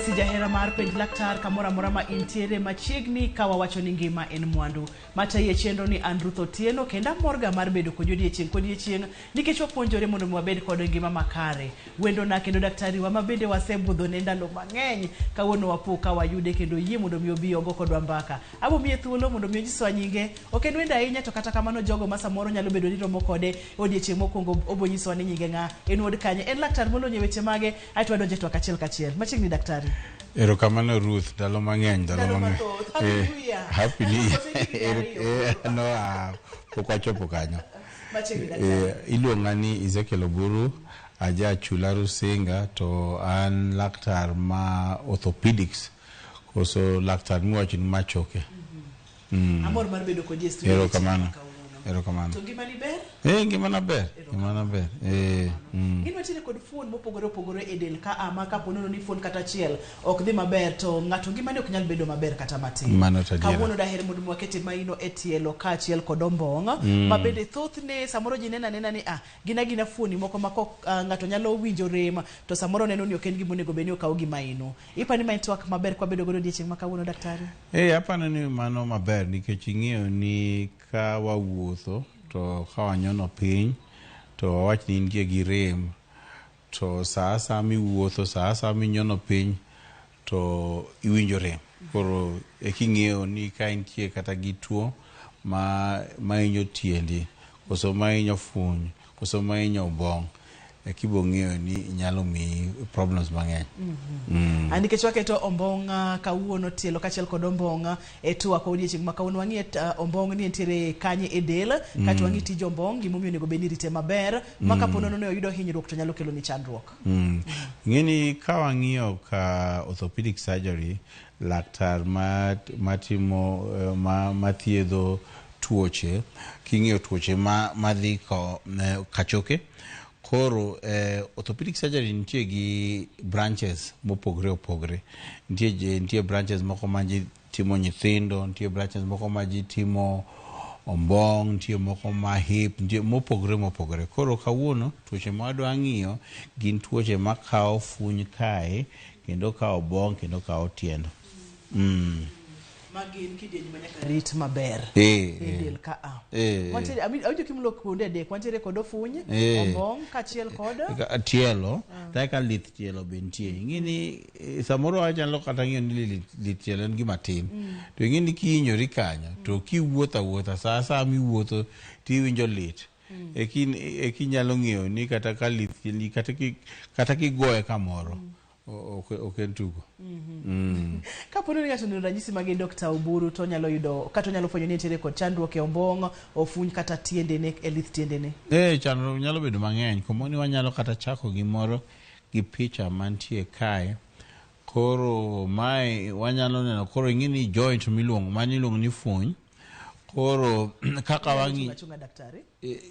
Amosi jahera mar Penj Laktar kamoro amora ma intiere machiegni ka wawacho ni ngima en mwandu. Matayi e chenro ni an Ruth Otieno kendo amorga mar bedo kodi odiechieng' kodiechieng' nikech wapuonjore mondo mi wabed kod ngima makare. Wendona kendo daktari wa ma bende wasebudhone ndalo mang'eny kawuono wapo ka wayude kendo oyie mondo mi obi ogo kodwa mbaka. Abo miye thuolo mondo mi onyiswa nyinge. Ok en wendo ahinya to kata kamano jogo ma samoro nyalo bedo ni romo kode e odiechieng' mokwongo obo nyisowa ni nyinge ng'a, en wuod kanye, en laktar molony e weche mage, aeto wadonjo e twak achiel kachiel. Machiegni daktari. Erokamano Ruth, ndalo mang'eny, ndalo Ndalo mang'eny. mathoth. Happy Eh, New Year. Happy New Year. Koso higni ariyo. No, ah, pok wachopo kanyo. Machiegni daktari. Eh, iluonga ni Ezekiel Oburu, aja Chula Rusinga to an laktar ma orthopedics koso laktar miwacho ni machoke. Amor mar bedo kodi e studio Erokamano. kawuono. Erokamano. To ngimani ber? Eh, ngimana ber, ngimana ber. Eh, Gin wantiere kod fuon mopogore opogore e del ka a ma kapo nono ni fuon kata achiel ok dhi maber to ng'ato ngimane ok nyal bedo maber kata matin. Mano to adiera. Kawuono daher mondo mi wakete maino e tielo kaachiel kod ombong' ma bende thothne samoro ji neno anena ni ah gin agina fuoni moko ma kok ng'ato nyalo winjo rem to samoro neno ni ok en gima onego bed ni okaw gi maino. Ipa ni ma en twak maber kwabedo godo odiechieng' ma kawuono daktari? Eh, aparo ni mano maber nikech ing'eyo ni ka wawuotho to ka wanyono piny to wawach ni intie gi rem to sa asaya miwuotho sa asaya minyono piny to iwinjo rem. Koro eking'eyo ni ka intie kata gi tuo ma mahinyo tiendi koso mahinyo funy koso mahinyo obong' ekibo ng'eyo ni nyalo miyi problems mang'eny. Ah, nikech waketo ombong' kawuono tielo kaachiel kod ombong' e twak odiechieng' ma kawuono wang'iye ombong' ni entiere kanye e del kato wang'i tij ombong' gimomiyo onego bed ni irite maber ma kapo nono ni oyudo hinyruok to nyalo keloni chandruok. Ing'eni ka wang'iyo ka orthopedic surgery, laktar ma matimo ma mathiedho tuoche, king'iyo tuoche ma madhi ko kachoke, koro orthopedic surgery nitie gi branches mopogre opogre. Nitie nitie branches moko ma ji timo nyithindo, nitie branches moko ma ji timo ombong', nitie moko ma hip, nitie mopogre mopogre. Koro kawuono tuoche ma wadwa ng'iyo gin tuoche makawo funy kae kendo kawo obong' kendo kawo tielo. Ma gin kidienje ma nyaka rit maber Eh, e del ka a. Eh. Wantiere awinjo kimulo kuonde adek wantiere kod ofuny, Eh. ombong' kaachiel kod Tielo, to eka lith tielo be nitie. Ing'e ni samoro wanyalo kata ng'iyo ni lith tielo en gima tin. To ing'e ni kihinyori kanyo, to kiwuotho awuotha, sa asaya miwuotho tiwinjo lit. Eki inyalo ng'eyo ni kata ka lith tiendi, kata kigoye kamoro, ok en tugo. Kapo ni ng'ato oneno ranyisi mag Dr. Oburu to onyalo yudo kata onyalo fwenyo ni entiere kod chandruok e ombong', ofuny kata tiendene e lith tiendene. Eh, chandruok nyalo bedo mang'eny. Komoni wanyalo kata chako gimoro gi picha mantie kae. Koro mae wanyalo neno, koro ing'e ni joint miluongo, mano iluongo ni funy. Koro kaka wang'i... Achunga daktari.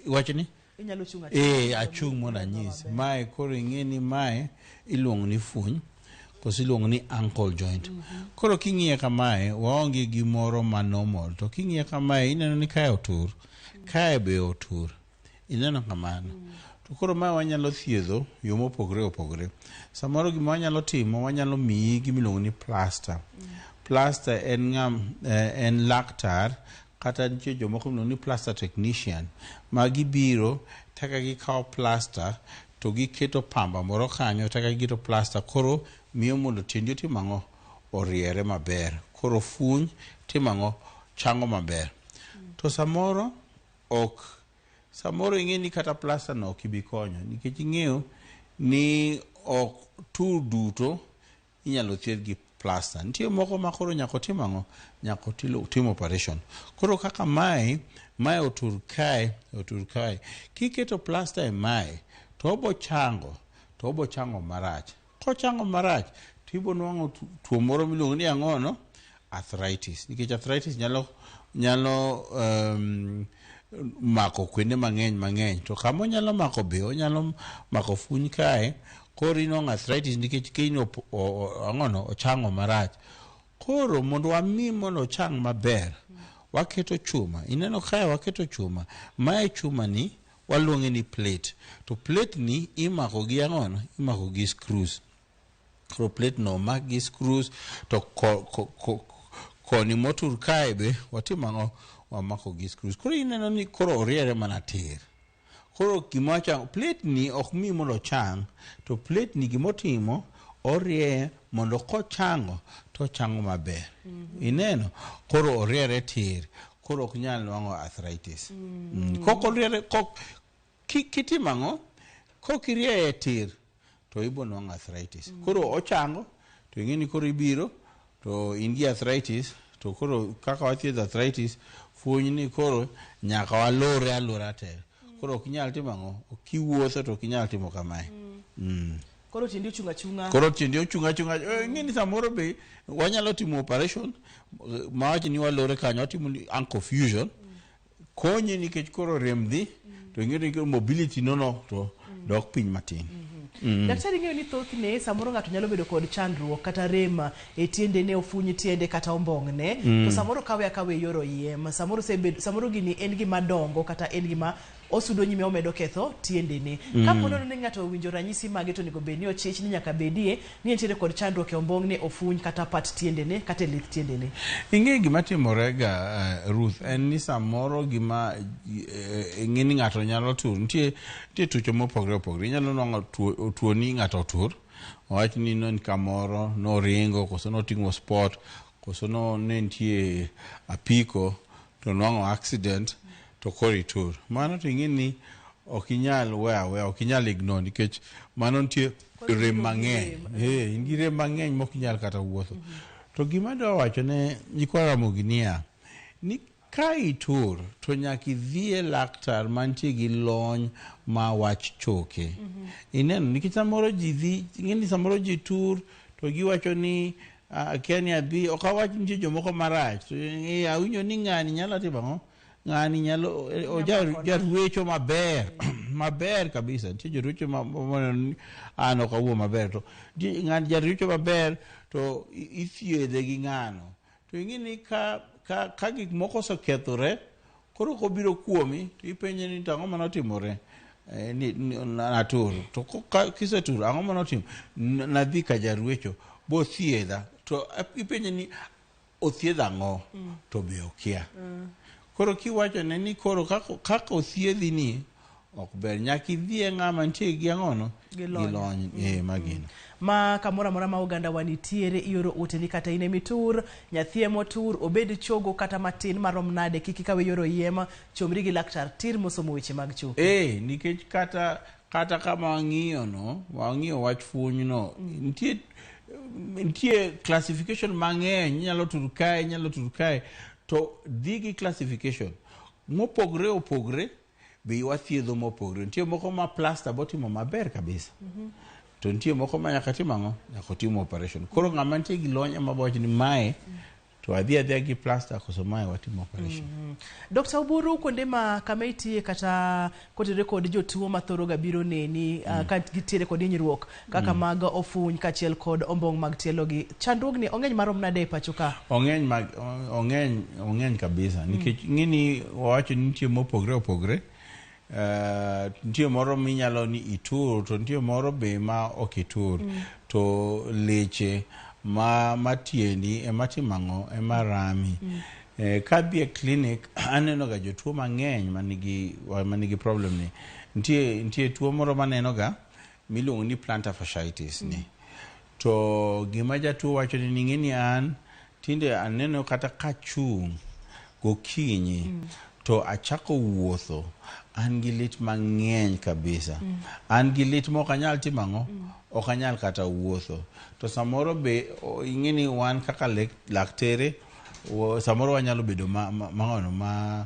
Iwacho ni? Inyalo chung' Eh, achung' mondo anyisi. Mae koro ing'e ni mae iluongo ni funy koso iluongo ni ankle joint. Koro king'iye kamae, waonge gimoro ma normal. To king'iye kamae, ineno ni kae otur, kae be otur. Ineno kamano. To koro mae wanyalo thiedho yo mopogore opogore. Samoro gima wanyalo timo, wanyalo miyi gima iluongo ni plaster. Plaster en ng'am, en laktar kata nitie jomoko miluongo ni plaster technician ma gibiro taka gikawo plaster to giketo pamba moro kanyo taka giketo plaster koro miyo mondo tiendi otim ang'o oriere maber koro funy timo ang'o chango maber to samoro ok samoro ing'e ni kata plaster no ok ibi konyo nikech ing'eyo ni ok tur duto inyalo thiedh gi plaster. Nitie moko ma koro nyaka otim ang'o? Nyaka otim operation. Koro kaka mae, mae otur kae, otur kae. Kiketo plaster e mae, to obo chango, to obo chango marach. Kochango marach, to ibo nwang'o tuo moro miluongo ni ang'ono? Arthritis. Nikech arthritis nyalo, nyalo mako kuonde mang'eny mang'eny. To kama onyalo mako be, onyalo mako funy kae, koro inwang'o arthritis nikech kiny ang'ono, ochango marach. Koro mondo wami mondo ochang maber, waketo chuma. Ineno kae waketo chuma. Mae chuma ni waluonge ni plate. To plate ni imako gi ang'ono? Imako gi screws. Koro plate no omak gi screws to koni motur kae be watimo ang'o? Wamako gi screws. Koro ineno ni koro oriere mana tir. Koro gima wachang, plate ni ok mi mondo ochang, to plate ni gimotimo orieye mondo kochango to ochango maber. Ineno? Koro oriere tir. Koro ok nyal nwang'o arthritis. Kok oriere, kok kitimo ang'o? Kok irieye tir to ibo nwang'o arthritis. Koro ochango to ing'e ni koro ibiro to in gi arthritis, to koro kaka wathiedho arthritis, fuony ni koro nyaka walore alora te. Koro ok inyal timo ang'o? Kiwuotho to ok inyal timo kamae. Koro tiendi ochung' achung'a. Koro tiendi ochung' achung'a. Ing'e ni samoro be wanyalo timo operation mawach ni walore kanyo, watimo ni ankle fusion. Konyi nikech koro rem dhi, to ing'e ni mobility nono to dok piny matin. Daktari, ing'eyo ni thothne samoro ng'ato nyalo bedo kod chandruok kata rem e tiendene, ofuny tiende kata ombong'ne, to samoro kawe akawa e yor oyiem, samoro osebed, samoro gini en gima dongo kata en gima osudo nyime omedo ketho tiendene. Kapo nono ni ng'ato owinjo ranyisi mage, to onego bed ni ochich ni nyaka bedie ni entiere kod chandruok e ombong'ne, ofuny kata pat tiendene kata e lith tiendene. Ing'e gima timore ga, Ruth, en ni samoro gima ing'e ni ng'ato nyalo tur, nitie tuoche mopogore opogore. Inyalo nwang'o tuo ni ng'ato otur, owach ni ne en kamoro, noringo, koso noting'o sport, koso no ne nitie apiko, to nwang'o accident, to koro itur. Mano to ing'e ni ok inyal weyo aweya, ok inyal ignore nikech mano nitie rem mang'eny. In gi rem mang'eny mok inyal kata wuotho. To gima adwa wacho ne nyikwa Ramogi niya, ni ka itur to nyaka idhi e laktar mantie gi lony ma wach choke. Ineno, nikech samoro ji dhi, ing'e ni samoro ji tur to giwacho ni akia ni adhi, ok awach nitie jomoko marach. To awinjo ni ng'ani nyalo timo ang'o? Ng'ani nyalo jarwecho maber, maber kabisa. Nitie jorwecho ma an ok awuo maber, to ng'ani jarwecho maber to ithiedhe gi ng'ano. To ing'e ni ka gik moko osekethore, koro kobiro kuomi to ipenje ni to ang'o manotimore? Ni natur. To kisetur, ang'o manotimo? Nadhi ka jarwecho bothiedha. To ipenje ni othiedh ang'o? To be okia. Koro kiwachone ni koro kaka othiedhi ni ok ber, nyaka idhi e ng'ama nitie gi ang'ono? Gi lony. Gi lony, magino. Ma kamoro amora ma oganda wa nitiere, ioro oteni kata in emitur, nyathi emotur, obed chogo kata matin marom nade, kik ikawe yor oyiem, chomri gi laktar tir mosomo weche mag choke. Nikech kata kama wang'iyo no, wang'iyo wach fuony no, nitie classification mang'eny, inyalo tur kae, inyalo tur kae, to dhi gi classification mopogre opogre be wathiedho mopogre. Nitie moko ma plaster botimo maber kabisa. To nitie moko ma nyaka tim ang'o? Nyaka otim operation. Koro ng'ama nitie gi lony ema bowacho ni mae to adhi adhiya gi plaster koso mae watimo operation. Dr. Oburu, kuonde ma kama itiye kata kotenore kod jotuo mathoro ga biro neni, ka gitiere kod hinyruok kaka mag ofuny kaachiel kod ombong' mag tielo gi, chandruogni ong'eny marom nade e pacho ka? Ong'eny mag, ong'eny, ong'eny kabisa. Nikech ing'e ni wawacho ni nitie mopogre opogre. Nitie moro minyalo ni itur, to nitie moro be ma ok itur. To leche ma tiendi ema timo ang'o? Ema rami. Kadhi e clinic, aneno ga jotuo mang'eny manigi problem ni. Nitie tuo moro maneno ga miluongo ni plantar fasciitis ni. To gima jatuo wacho ni ing'e ni an tinde aneno kata kachung' gokinyi to achako wuotho, an gi lit mang'eny kabisa. An gi lit mok anyal timo ang'o? Ok anyal kata wuotho. To samoro be ing'e ni wan kaka laktere, samoro wanyalo bedo ma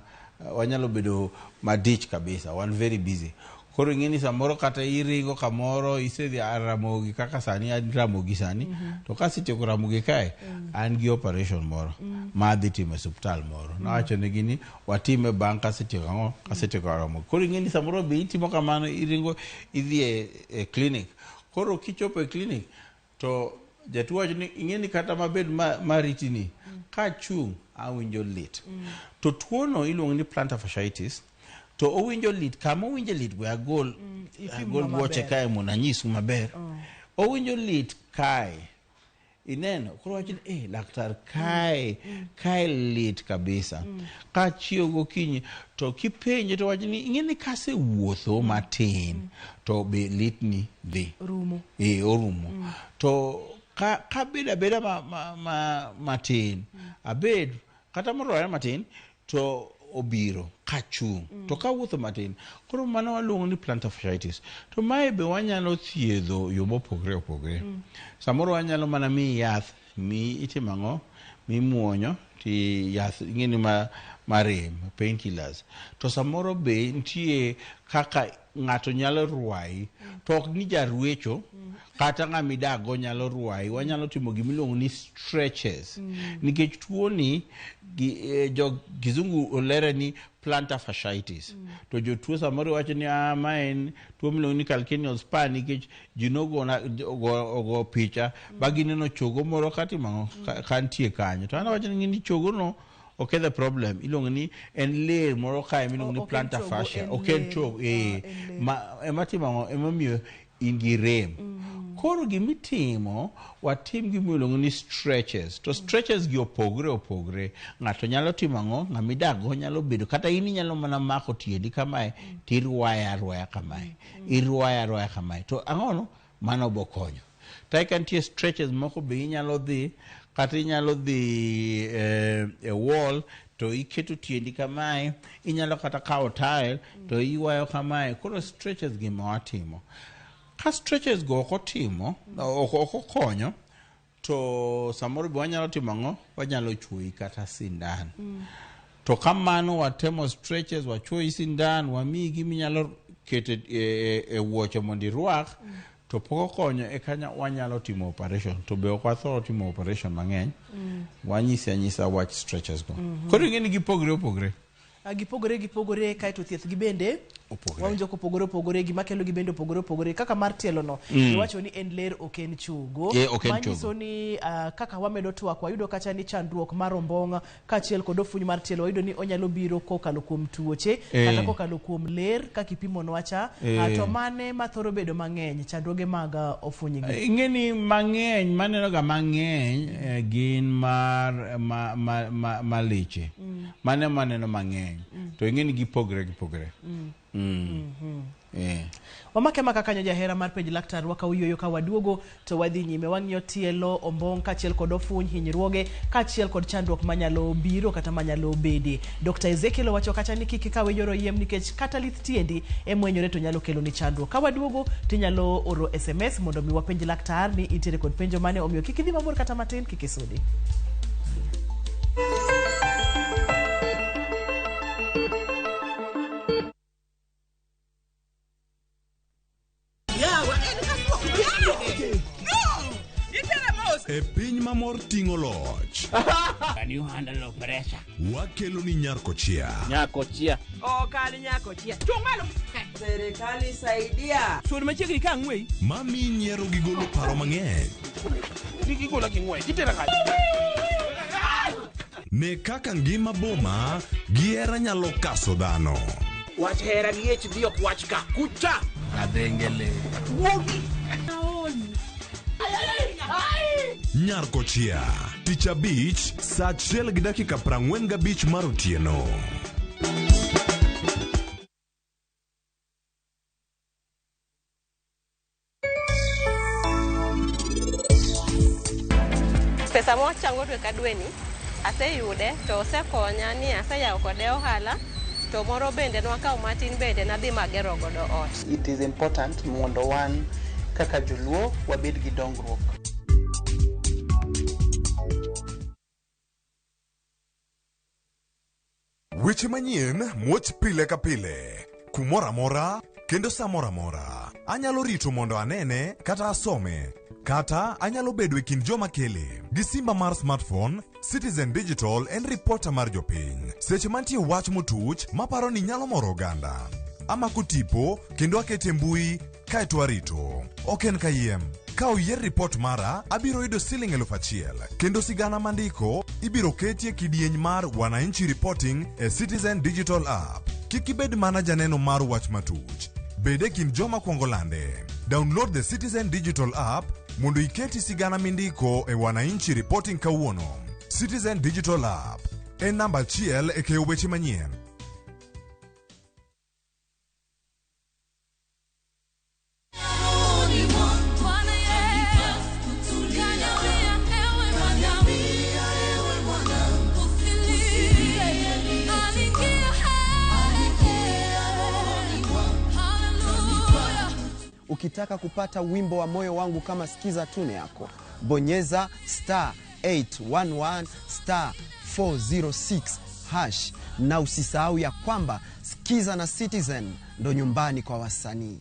wanyalo bedo madich kabisa, wan very busy. Koro ing'e ni samoro kata iringo kamoro, isedhi Ramogi kaka sani, an Ramogi sani, to kasetieko Ramogi kae, an gi operation moro ma adhi timo e osiptal moro. Nawacho negi ni watime bang' kasetieko ang'o? Kasetieko Ramogi. Koro ing'e ni samoro be itimo kamano, iringo idhi e clinic. Koro kichopo e clinic, to jatuo wacho ni ing'e ni kata mabed mariti ni, kachung' awinjo lit. To tuono iluongo ni plantar fasciitis, to owinjo lit, kama owinjo lit we agol, Ipim agol ma wuoche maber. kae mondo anyisu maber. Owinjo lit kae. Ineno, koro wacho ni, eh, laktar kae, kae lit kabisa. Ka achiew gokinyi, to kipenje to wacho ni, ing'e ni kasewuotho matin, to be litni dhi. Rumo. Eh, orumo. To ka kabedo abeda ma, ma, ma, matin, abed kata morware matin, to obiro kachung' to kawuotho matin. Koro mano waluongo ni plantar fasciitis. To mae be wanyalo thiedho yo mopogre opogre. Samoro wanyalo mana miyi yath mi itimo ang'o mimuonyo ti yath ing'eni ma marem painkillers. To samoro be nitie kaka ng'ato nyalo rwayi to ok ni jarwecho kata ng'ama idakgo nyalo rwayi. Wanyalo timo gimiluongo ni stretches nikech tuoni gi, jo kizungu olere ni plantar fasciitis to jotuo samoro wacho ni ah, ma en tuo miluongo ni calcaneal spur nikech ji nogona ogo, ogo picha ba gineno chogo moro katimo ang'o ka nitie kanyo to an awacho ni ni chogo no ok e the problem iluongo ni en ler moro kae miluongo ni Ok en plantar chogo, fascia en ok en ler. chogo Ah, eh en ler. ma ema timo ang'o emomiyo in gi rem koro gimitimo watim gimiluongo ni stretches to stretches gi opogre opogre ng'ato nyalo timo ang'o ng'ama idakgo nyalo bedo kata in inyalo mana mako tiendi kamae tirwaya arwaya kamae irwaya arwaya kamae to ang'ono mano bokonyo to ka nitie stretches moko be inyalo dhi kata inyalo dhi e wall to iketo tiendi kamae inyalo kata kawo tile to iywayo kamae koro stretches gi ma watimo ka stretches go ok otimo ok ok okonyo to samoro be wanyalo timo ang'o wanyalo chuoyi kata sindan to kamano watemo stretches wachuoyi sindan wamiyi giminyalo keto e, e, e wuoche mondo irwak to pok okonyo eka wanyalo timo operation to be ok wathoro timo operation mang'eny wanyisi anyisa wach stretches go koro ing'e ni gipogre opogre Ah, gipogore gipogore kaeto thieth gi bende Opogore. wawinjo kopogore opogore gima kelo gi bende opogore opogore kaka mar tielo no iwacho ni en ler ok en chogo Eh, ok en manyiso chogo. ni kaka wamedo twak wayudo kacha ni chandruok mar ombong' kaachiel kod ofuny mar tielo wayudo ni onyalo biro kokalo kuom tuoche Eh. kata kokalo kuom ler kaka ipimonwa cha to mane mathoro bedo mang'eny chandruoge mag ofuny gi ing'e ni mang'eny maneno ga mang'eny gin mar ma, ma, ma, ma leche mane maneno mang'eny to ing'e ni gipogre gipogre Eh. Wamake maka kanyo jahera mar penj laktar wakaw yueyo ka waduogo to wadhi nyime wang'iyo tielo ombong' kaachiel kod ofuny hinyruoge kaachiel kod chandruok manyalo biro kata manyalo bede. Dr. Ezekiel owacho kacha ni kik ikawe yor oyiem nikech kata lith tiendi emwenyore to nyalo keloni chandruok. Ka waduogo tinyalo oro SMS mondo mi wapenj laktar ni intiere kod penjo mane omiyo kik idhi mabor kata matin kik isudi. E piny ma mor ting'o loch, Can you handle pressure? wakelo ni Nyarkochia. Nyakochia. Ok an nyakochia. Chung' malo. Serikali saidia. Sud machiegni ka ang'weyi. Mami nyiero gi golo paro mang'eny. Ne kaka ngima boma gi hera nyalo kaso dhano. Wach hera gi HD ok wach ka. Kucha! Nyarkochia, tich abich, saa 1:45 mar otieno. Pesa mwachango dwe ka dwe ni aseyude to osekonya ni aseyawo kode ohala to moro bende nwakawo matin bende nadhi magero godo ot. It is important mondo wan kaka joluo wabed gi dongruok. Weche manyien muoch pile ka pile, kumoro amora kendo sa moro amora. Anyalo rito mondo anene kata asome, kata anyalo bedo e kind joma kele. Gi simba mar smartphone, Citizen Digital en ripota mar jopiny. Seche mantie wach motuch maparo ni nyalo moro oganda. Amako tipo kendo akete mbui kaeto arito. Ok en kayiem. Ka oyier ripot mara, abiro yudo siling 1,000. Kendo sigana mandiko ibiro ketie kidieny mar Wananchi Reporting e Citizen Digital App. Kik ibed mana janeno mar wach matuch. Bed e kind joma kwongo lande. Download the Citizen Digital app mondo iketi sigana mindiko e Wananchi Reporting kawuono. Citizen Digital app en namba achiel e keyo weche manyien. Ukitaka kupata wimbo wa moyo wangu kama sikiza tune yako, bonyeza star 811 star 406 hash, na usisahau ya kwamba Sikiza na Citizen ndo nyumbani kwa wasanii.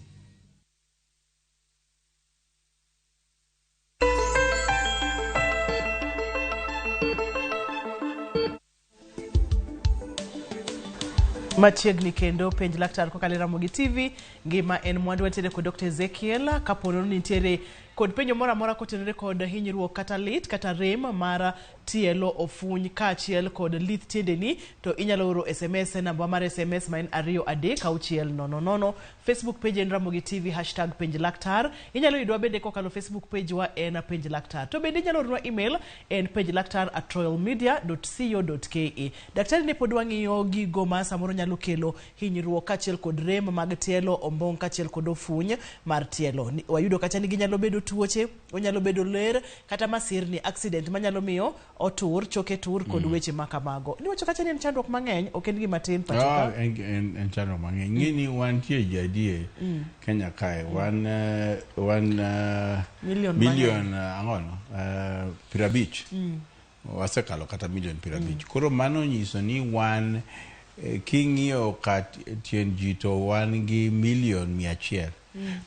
Machiegni kendo penj laktar kokalo e Ramogi TV ngima en mwandu. Wantiere kod Dr. Ezekiel. Kapo nono nitiere kod penjo moro amora kotenore kod hinyruok kata lit kata rem mar tielo, ofuny kaachiel kod lith tiendeni, to inyalo oro SMS e namba mar SMS ma en 23600. Facebook page en Ramogi TV, hashtag penj laktar. Inyalo yudwa bende kokalo Facebook page wa en penj laktar, to bende inyalo oronwa email en penjlaktar@royalmedia.co.ke. Daktari, ne pod wang'iyo gigo ma samoro nyalo kelo hinyruok kaachiel kod rem mag tielo, ombong' kaachiel kod ofuny mar tielo. Wayudo kacha ni ginyalo bedo tuoche, onyalo bedo ler kata masirni, accident manyalo miyo otur choke tur kod weche ma kamago. Niwacho kacha ni en chandruok mang'eny, ok en gima tin pacho ka. Ah, en chandruok mang'eny. Ng'e ni wantie ji adi Kenya kae? Wan Million. Million ang'ono 50. Wasekalo kata million 50. Koro mano nyiso ni wan king'iyo ka tiend ji to wan gi million 100.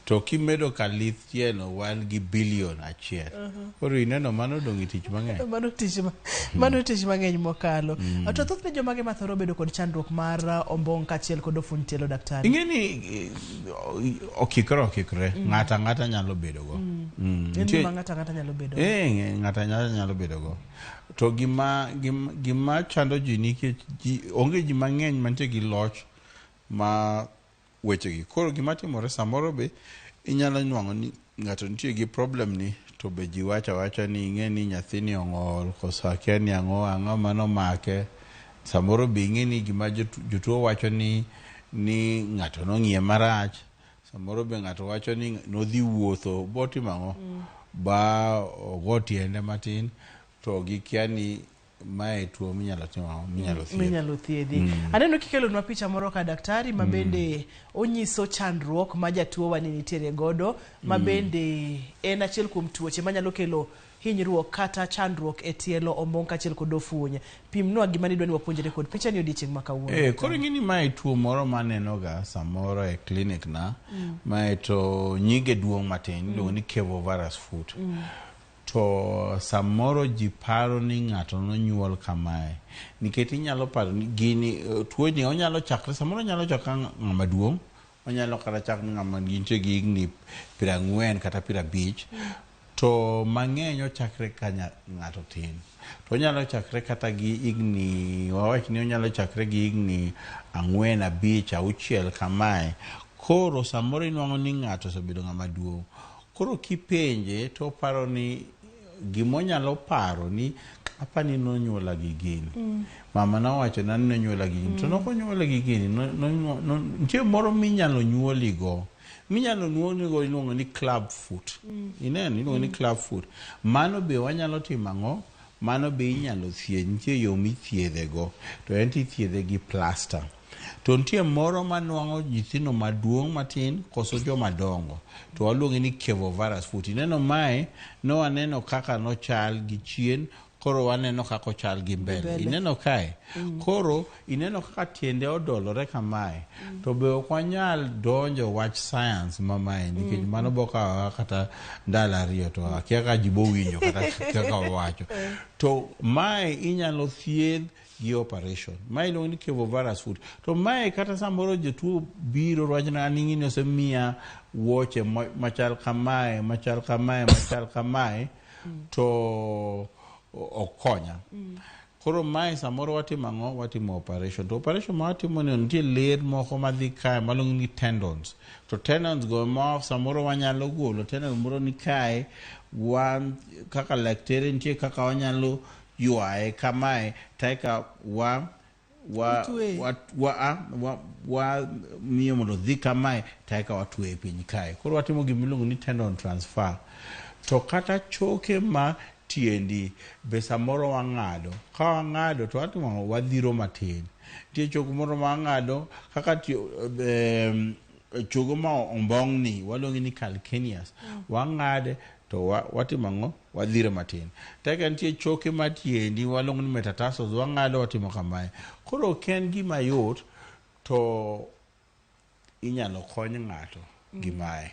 To kimedo ka lith tielo wan gi billion 1. Koro ineno mano dong' e tich mang'eny. Mano tich mang'eny mokalo. To thothne jomage mathoro bedo kod chandruok mar ombong' kaachiel kod ofuny tielo, daktari? Ing'e ni okikre okikre. Ng'ato ang'ata nyalo bedo go. En gima ng'ato ang'ata nyalo bedo. Eh, ng'ato ang'ata nyalo bedo go. To gima chando ji nikech ji onge ji mang'eny mantie gi loch ma wechegi. Koro gima timore samoro be inyalo nwang'o ni ng'ato nitie gi problem ni to be ji wacho awacha ni ing'e ni nyathini ong'ol koso akia ni ang'o ang'o manomake. Samoro be ing'e ni gima jotuo wacho ni ng'ato nong'iye marach. Samoro be ng'ato wacho ni nodhi wuotho botimo ang'o ba ogo tiende matin to gikia ni mae tuo minyalo timo ang'o, minyalo thiedh. Minyalo thiedhi. Aneno kikelonwa picha moro ka, daktari, ma bende onyiso chandruok ma jatuo wani nitiere godo, ma bende en achiel kuom tuoche manyalo kelo hinyruok kata chandruok e tielo, ombong' kaachiel kod ofuny. Pimnwa gima nidwa ni wapuonjre kod picha ni odiochieng' ma kawuono. Eh, koro ing'e ni mae tuo moro maneno ga samoro e clinic na. Mae to nyinge duong' matin, iluongo ni cavovarus foot. To samoro ji paro ni ng'ato nonyuol kamae nikech inyalo paro ni gini tuoni onyalo chakre samoro, onyalo chakre ng'ama duong', onyalo kata chak ng'ama nitie gi higni 40 kata 50, to mang'eny ochakre ka ng'ato tin. To onyalo chakre kata gi higni, wawach ni onyalo chakre gi higni 4, 5, 6 kamae. Koro samoro inwang'o ni ng'ato osebedo ng'ama duong', koro kipenje to oparo ni gimonyalo paro ni apani nonyuola gi gini. Mama nowachona ni nonyuola gi gini, to nokonyuola gi gini. Nitie moro minyalo nyuoligo, minyalo nyuoligo iluongo ni club foot. Ineno, iluongo ni club foot. Mano be wanyalo timo ang'o? Mano be inyalo thiedh, nitie yo mithiedhego, to en tithiedhe gi plaster. To nitie moro manwang'o nyithindo maduong' matin koso joma dongo, to waluonge ni cavovarus foot. Ineno mae, ne waneno kaka nochal gi chien, koro waneno kaka ochal gi mbele. Mbele. Ineno kae, koro ineno kaka tiende odolore kamae. To be ok wanyal donjo wach science ma mae nikech mano bokawa kata ndalo 2, to akia ka ji bowinjo kata kaka wawacho. To mae inyalo thiedh gi operation. Mae iluongo ni cavovarus foot. To mae kata samoro jotuo biro wachna an ing'e ni osemiya wuoche machal kamae, machal kamae, machal kamae, to ok konya. Koro mae samoro watimo ang'o? Watimo operation. To operation ma watimo ni nitie ler moko madhi kae maluongo ni tendons. To tendons go ma samoro wanyalo golo tendon moro ni kae wan kaka laktere nitie kaka wanyalo ywaye kamae to eka wa Utweye. wa miyo mondo odhi kamae to eka watweye piny kae. Koro watimo gimiluongo ni tendon transfer. To kata choke ma tiendi be samoro wang'ado. Ka wang'ado to watimo ang'o? Wadhiro matin. Nitie chok moro ma wang'ado kaka chogo ma ombong'ni waluonge ni calcaneus. Wang'ade to watimo ang'o? Wadhiro matin. To eka nitie choke ma tiendi waluongo ni metatarsals wang'ado watimo kamae. Koro ok en gima yot to inyalo kony ng'ato gi mae.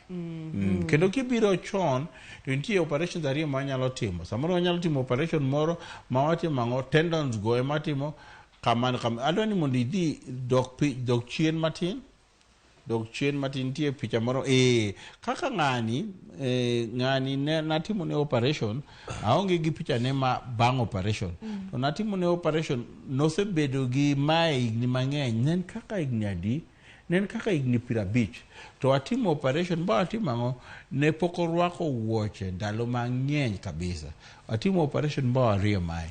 Kendo kibiro chon to nitie operations ariyo ma wanyalo timo. Samoro wanyalo timo operation moro ma watimo ang'o? Tendons go ema timo kamano kamano. Adwa ni mondo idhi dok chien matin. Dok chien matin nitie picha moro kaka ng'ani ng'ani ne natimo ne operation aonge gi picha ne ma bang' operation to natimo ne operation nosebedo gi mae higni mang'eny ne en kaka higni adi ne en kaka higni 50 to atimo operation ba watimo ang'o ne pok orwako wuoche ndalo mang'eny kabisa atimo operation ba warie mae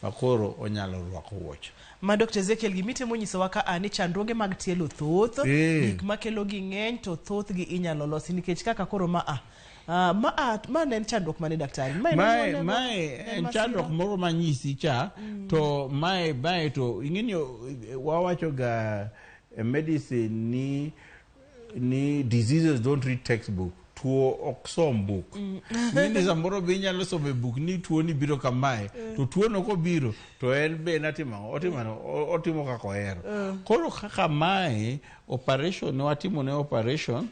makoro onyalo rwako wuoche. Ma Dr. Ezekiel gimitemo nyisowa ka a ni chandruoge mag tielo thoth, gik makelo gi ng'eny to thothgi inyalo losi nikech kaka koro ma a ma ne en chandruok mane daktari? Mae Mae ne mae en en masira? chandruok moro manyisi cha to mae to ing'eni wawacho ga e medicine ni diseases don't read textbook. Tuo ok som buk. Ing'eni samoro be inyalo somo e buk ni tuo ni biro kamae to tuo no kobiro to en be natimo ang'o? Otimo ang'o? Otimo kaka ohero. Koro kaka mae operation ne watimo ne operation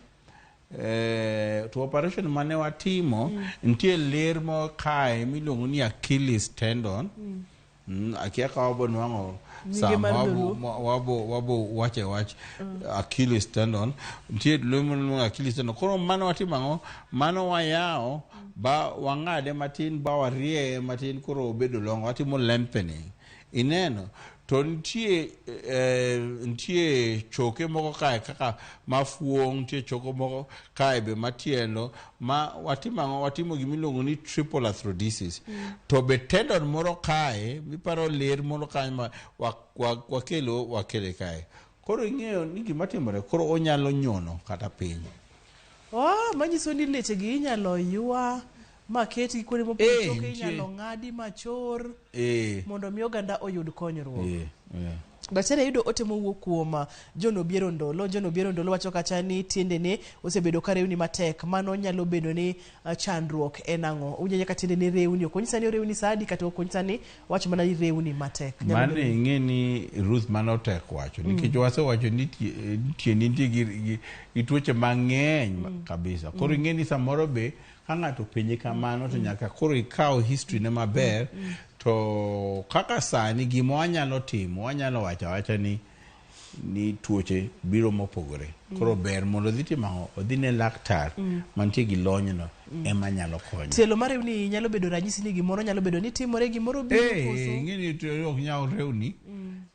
to operation mane watimo nitie ler mo kae miluongo ni Achilles tendon. Akia ka wabo nwang'o Nyinge sama mar wabo, dholuo. wabo wache wach Achilles tendon nitie ler miluongo Achilles tendon. Koro mano watimo ang'o? Mano wayawo ba wang'ade matin ba warieye matin koro obedo longo watimo lengthening. Ineno to nitie nitie choke moko kae kaka mafuong', nitie choke moko kae be matielo ma watimo ang'o? Watimo gimiluongo ni triple arthrodesis. To be tendon moro kae miparo ler moro kae ma wakelo wakele kae. Koro ing'eyo ni gima timore koro onyalo nyono kata piny. Oh, manyiso ni leche gi inyalo ywa maketgi kuonde mopogore choke inyalo ng'adi machor mondo mi oganda oyud konyruok. Daktari ayudo ote mowuok kuom John Obiero Ndolo. John Obiero Ndolo wacho kacha ni tiendene osebedo ka rewni matek. Mano nyalo bedo ni chandruok en ang'o? Owinjo ka tiendene rewni, ok onyisa ni orewni sa adi kata ok onyisa ni wacho mana ni rewni matek. Nyalo Mano bedo ni- ing'e ni Ruth mano tek wacho nikech wasewacho ni tiendi nitie gi tuoche mang'eny kabisa. Koro ing'e ni samoro be ka ng'ato openji kamano to nyaka koro ikaw history ne maber to kaka sani gima wanyalo timo wanyalo wacho awacha ni tuoche biro mopogore. Koro ber mondo odhi timo ang'o? Odhi ne laktar mantie gi lonyno ema nyalo konyo. Tielo mar rewni nyalo bedo ranyisi ni gimoro nyalo bedo ni timore gimoro biro koso. Ing'e ni to ok nyal rewni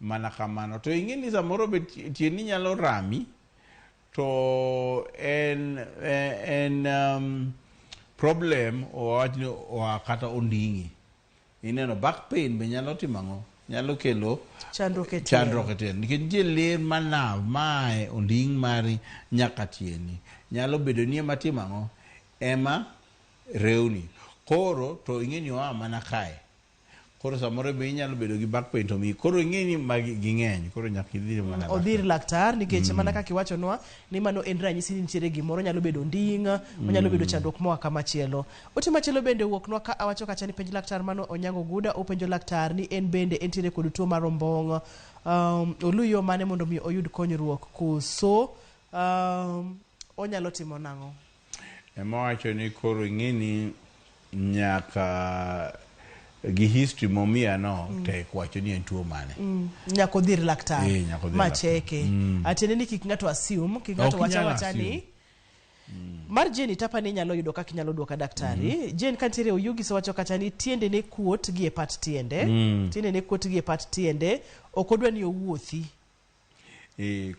mana kamano. To ing'e ni samoro be tiendi nyalo rami to en problem owach ni oa kata onding'i. Ineno back pain be nyalo timo ang'o? Nyalo kelo Chandruok e tielo. chandruok e tielo. Nikech nitie ler manav mae onding' mari nyaka tieni. Nyalo bedo ni ema timo ang'o? Ema rewni. Koro to ing'e ni oa mana kae. Koro samoro be inyalo bedo gi back pain to miyi. Koro ing'e ni magi ging'eny. Koro nyaka idhi mana Odhi ir laktar nikech mana kaka iwachonwa ni mano en ranyisi ni nitiere gimoro nyalo bedo onding', onyalo bedo chandruok moa kamachielo. Ote machielo bende owuoknwa ka awacho kacha ni penj laktar mano Onyango Guda openjo laktar ni en bende entiere kod tuo mar ombong'. Olu yo mane mondo mi oyud konyruok koso onyalo timo nang'o? Ema wacho ni koro ing'e ni nyaka gi history momiya no tek wacho ni en tuo mane. Nyaka odhi ir laktar Nyaka odhi ir ma laktar. cheke. Atiende ni kik ng'ato assume, kik ng'ato Ok wacha inyal wacha ni assume. Mar Jane itapa ni inyalo yudo kaka inyalo duoka daktari. Jane kantiere Oyugis owacho kacha ni tiende ne kuot gi e pat tiende. Tiende ne kuot gi e pat tiende. Ok odwa ni owuothi.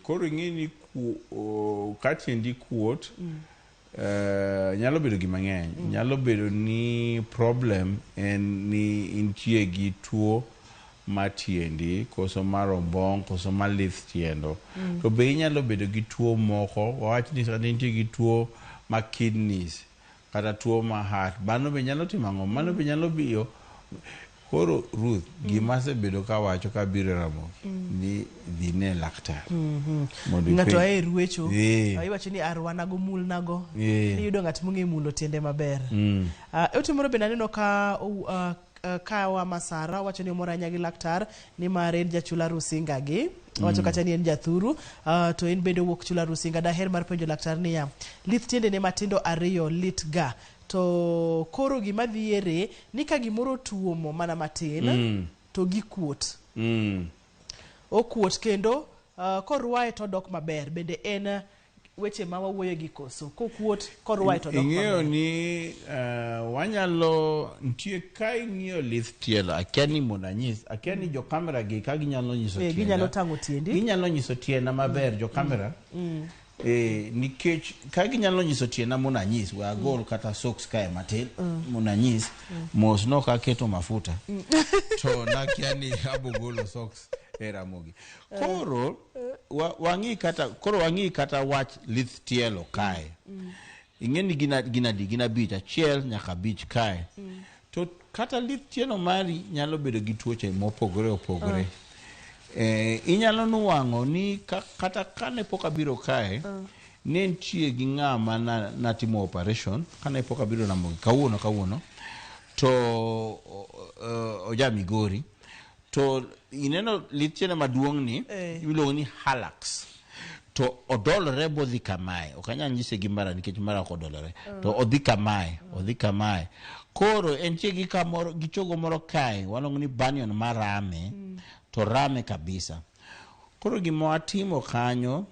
Koro ing'e ni ka tiendi kuot, nyalo bedo gima ng'eny. Nyalo bedo ni problem en ni intie gi tuo mar tiendi, koso mar ombong', koso mar lith tiendo. To be inyalo bedo gi tuo moko, wawach ni kata intie gi tuo mar kidneys, kata tuo mar heart. Mano be nyalo timo ang'o? Mano be nyalo biyo. Koro Ruth, gima asebedo kawacho kabiro e Ramogi, ni dhi ne laktar. Mondo Ng'ato ipenj. ae ruecho. Iwacho ni arwanago mulnago. Iyudo ng'at mong'e mulo tiende maber. Ote moro bende aneno ka kawa Masara wacho ni omor ahinya gi laktar nimar en jachula Rusinga gi. Owacho kacha ni en jathuru, to en bende owuok chula Rusinga. Daher mar penjo laktar niya, lith tiendene matindo ariyo lit ga. To koro gima dhiere ni ka gimoro tuomo mana matin, to gikuot. Okuot kendo korwaye to odok maber. Bende en weche ma wawuoyo gi koso. Kokuot korwaye to odok Ing'eyo maber. ni wanyalo nitie ka ing'iyo lith tielo, akia ni mondo anyis, akia ni jo kamera gi ka ginyalo nyiso tienda. Ginyalo tang'o tiendi. Ginyalo nyiso tienda maber jo kamera. Nikech ka ginyalo nyiso tienda mondo anyis, we agol kata socks kae matin mondo anyis, mos nok aketo mafuta. To nakia ni abo golo socks e Ramogi. Koro wang'i kata, koro wang'i kata wach lith tielo kae. Ing'e ni gin adi? Gin abich, achiel nyaka abich kae. To kata lith tielo mari nyalo bedo gi tuoche mopogore opogore. Inyalo nwang'o ni kata kane pok abiro kae, ne nitie gi ng'ama natimo operation, kane pok abiro Ramogi, kawuono, to oja Migori, to ineno lith tiende maduong' ni, iluongo ni hallux. To odolore bodhi kamae, ok anyal nyise gi mara nikech mara ok odolore. To odhi kamae, odhi kamae. Koro entie gi kamoro, gi chogo moro kae, waluongo ni bunion marame, to rame kabisa. Koro gima watimo kanyo,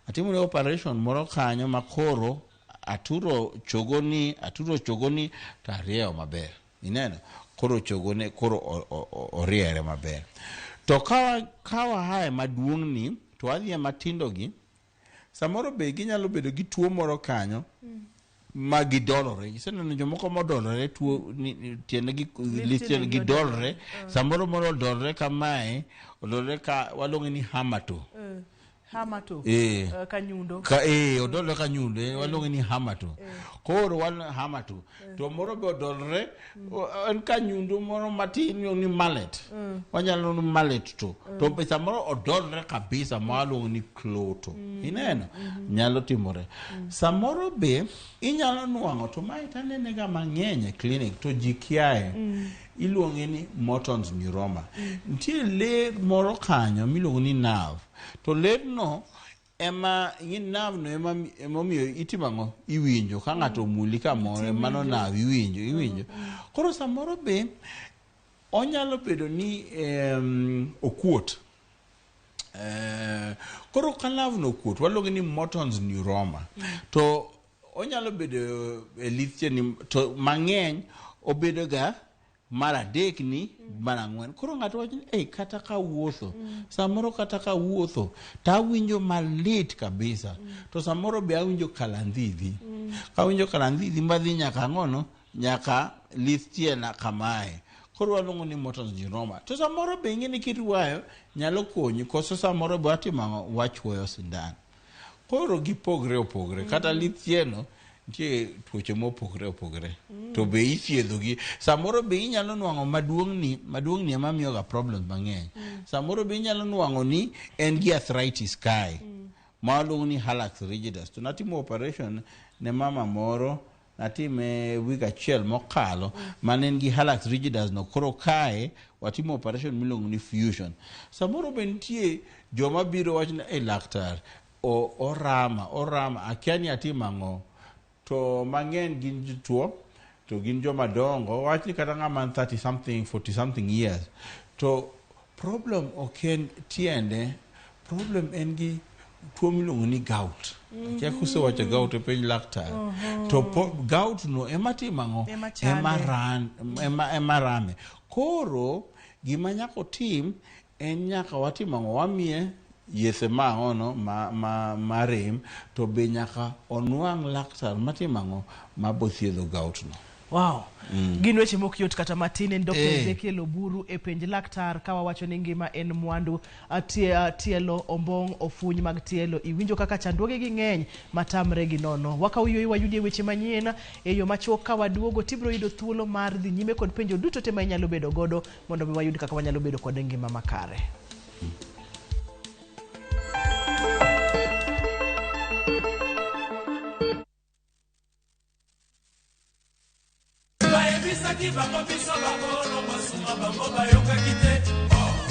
atimo ne operation moro kanyo ma koro aturo chogoni, aturo chogoni to arieyo maber. Ineno? Koro chogone koro oriere maber. To kawa hae maduong' ni, to wadhi e matindo gi, samoro be ginyalo bedo gi tuo moro kanyo ma gidolore. Iseneno jomoko modolore tuo ni, tiendegi, Lith lith tiendegi tiendegi dolore. Samoro moro odolore kamae, odolore ka waluonge ni hamato. Hamato. Ka nyundo. Ka, odolore ka nyundo, waluonge ni hamato. Koro wan hamato. To moro be odolore, en ka nyundo moro matin iluongo ni mallet. Wanyalo ni mallet to. To be samoro odolore kabisa ma waluongo ni kloto. Ineno? Nyalo timore. Samoro be inyalo nwang'o, to mae tanene ga mang'eny e clinic to ji kiaye. Iluonge ni Morton's neuroma. Nitie ler moro kanyo miluongo ni nerve. To lerno ema ing'e nerve no ema emomiyo itimo ang'o? Iwinjo ka ng'ato omuli kamoro, mano nerve iwinjo, iwinjo. Koro samoro be onyalo bedo ni okuot. Koro ka nerve no okuot, waluonge ni Morton's neuroma. To onyalo bedo e lith tiende, to mang'eny obedo ga mar adek ni, mar ang'wen. Koro ng'ato wacho ni, kata ka wuotho, samoro kata ka wuotho, to awinjo malit kabisa. To samoro be awinjo kalandhidhi. Kawinjo kalandhidhi madhi nyaka ang'ono, nyaka lith tienda kamae. Koro waluongo ni Morton's neuroma. To samoro be ing'e ni kirwayo nyalo konyi, koso samoro be watimo ang'o? Wachuoyo sindan. Koro gipogre opogre. Kata lith tieno nitie tuoche mopogre opogre. To be ithiedho gi. Samoro be inyalo nwang'o maduong'ni, maduong'ni ema miyo ga problems mang'eny. Samoro be inyalo nwang'o ni en gi arthritis kae. Ma waluongo ni hallux rigidus. To natimo operation ne mama moro, natime week achiel mokalo, mane en gi hallux rigidus no. Koro kae watimo operation miluongo ni fusion. Samoro be nitie joma biro wacho ni, laktar, orama, akia ni atim ang'o. To mang'eny gin jotuo, to gin joma dongo, wach ni kata ng'ama 30 something, 40 something years. To problem ok en tiende, problem en gi tuo miluongo ni gout. Akia kusewacho gout e piny laktar. To gout no ema timo ang'o? Ema chande. Ema ran, ema rame. Koro gima nyaka otim en nyaka watim ang'o? Wamiye yedhe ma ang'ono ma rem to be nyaka onwang' laktar matimo ang'o mabothiedho gout no. Wow. Gin weche mok yot kata matin en Dr. Ezekiel Oburu e penj laktar ka wawacho ni ngima en mwandu. Tielo ombong' ofuny mag tielo iwinjo kaka chandruoge gi ng'eny matamre gi nono. Wakaw yueyo wayudie weche manyien e yo machuok ka waduogo tibiro yudo thuolo mar dhi nyime kod penjo duto te ma inyalo bedo godo mondo mi wayud kaka wanyalo bedo kod ngima makare.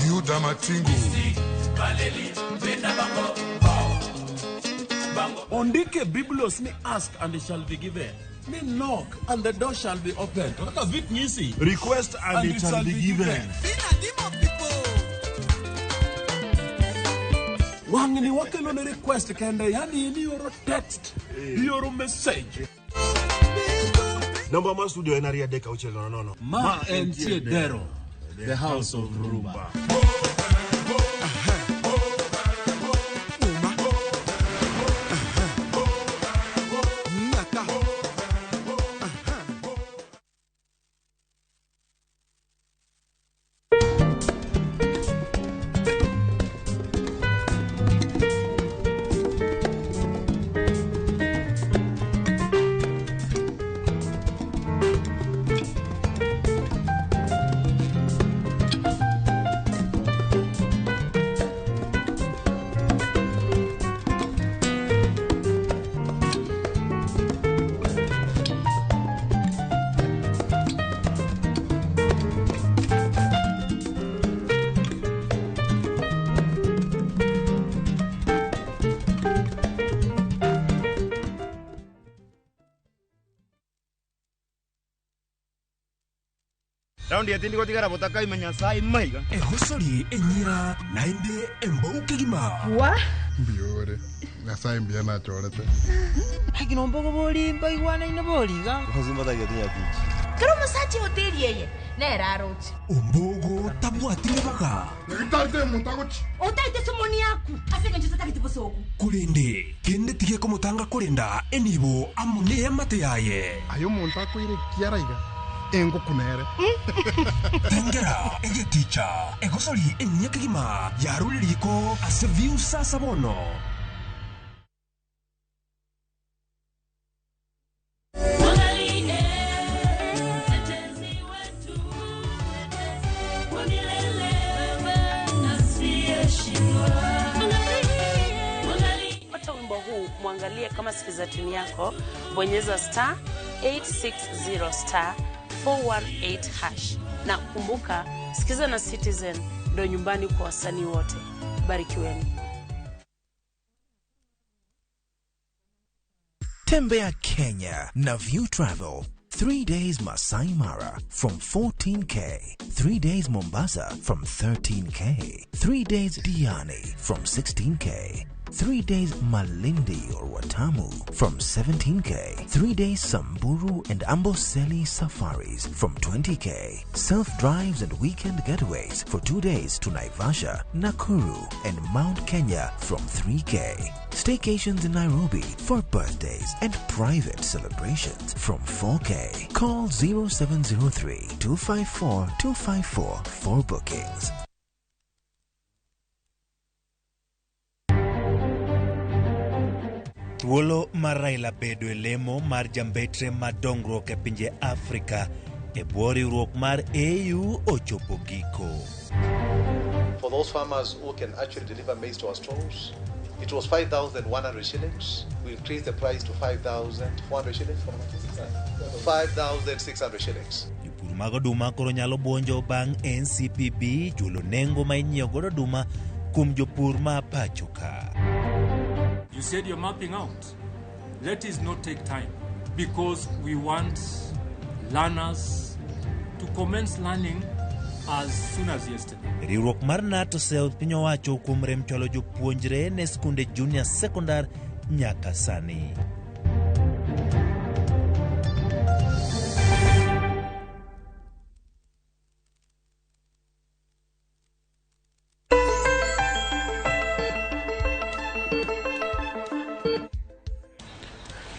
Yuda Matingu. Ondike Biblos ni ask and it shall be given. Ni knock and the door shall be opened. Kaka vit nyisi. Request and it shall be given. Wang'ni wakelo ne request kende, yani in ioro text, ioro message. Namba mar studio en 23600. Ma en Tiedero, the house of Rumba. Raundi etindi gotigara botaka imenya sai maiga. Ehosori enyira naende embouke gima. Wa? Mbiore. Nyasaye mbia nachorete. Hakinombogo bori mbaigwana ine boriga. Kero musachi hoteli yeye nera aroche. Ombogo tabwatire baga. Ngitarite muntagochi. Otaite sumoni yaku. Asenge ncho tatagite bosoku. Kurende kende tige komutanga kurenda enibo amune amate yaye. Ayo muntu akwire kiaraiga. Engo kunere. Tengera egeticha egosori enyekigima yaruririko ase view sasa bono. Pata wimbo huu mwangalie kama sikiza tuni yako, bonyeza star 860 star 418 hash. Na kumbuka, sikiza na Citizen ndo nyumbani kwa wasanii wote. Barikiweni. Tembea Kenya na View Travel. 3 days Masai Mara from 14K. 3 days Mombasa from 13K. 3 days Diani from 16K. 3 days Malindi or Watamu from 17K. 3 days Samburu and Amboseli safaris from 20K. Self-drives and weekend getaways for 2 days to Naivasha, Nakuru and Mount Kenya from 3K. Staycations in Nairobi for birthdays and private celebrations from 4K. Call 0703 254 254 for bookings. Thuolo mar Raila bedo e lemo mar jambetre mar dongruok e pinje Afrika e bwo riwruok mar AU ochopo giko. For those farmers who can actually deliver maize to our stores, it was 5,100 shillings. We increased the price to 5,400 shillings. 5,600 shillings. Jopur mag oduma koro nyalo buonjo bang' NCPB chulo nengo ma inyiewo godo oduma kuom jopur ma pacho ka. You said you're mapping out. Let us not take time because we want learners to commence learning as soon as yesterday. Riwruok mar KNUT oseyo piny owacho kuom rem chwalo jopuonjre ne skunde junior secondar nyaka sani.